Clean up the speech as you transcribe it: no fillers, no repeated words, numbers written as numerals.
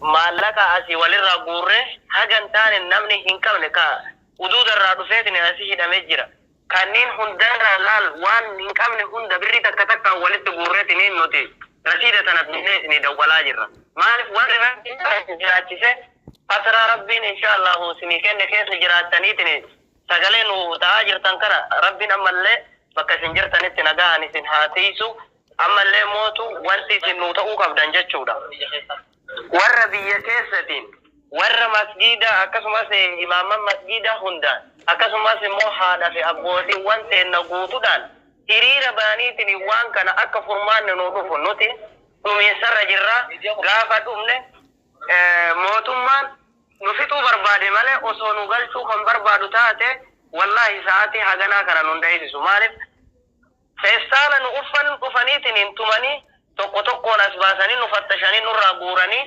Maallaqa asii walirraa guurree haga hin taane namni hin qabne ka uduudarraa dhufeetiin asii hidhamee jira. Kanneen hundarraa laal waan hin qabne hunda birrii takka takkaan walitti guurreetiin nuti rasiida tana binnee isinii dawwalaa jirra. Maaliif warri rabbiin jiraachise kasraa rabbiin insha Allahu isinii kenne keessa jiraattaniitiin sagalee nu ta'aa jirtan kana rabbiin ammallee bakka isin jirtanitti nagaan isin haa tiisu. Ammallee mootu wanti isin nuu ta'uu qabdan jechuudha. Warra biyya keessatiin, warra masgiida akkasumas imaamman masgiida hundaan, akkasumas immoo haadha fi abbootiiwwan teenna guutuudhaan hiriira ba'aniitiin waan kana akka furmaanni nuu dhufu nuti dhumiinsarra jirra. Gaafa dhumne mootummaan nu fixuu barbaade malee osoo nu galchuu kan barbaadu taate wallaahi sa'aatii haganaa kana nun dheeysisu. Maaliif feestaala nu uffannu dhufaniitiin hin tumanii, tokko tokkoon as baasanii nu fattashanii nurraa guuranii.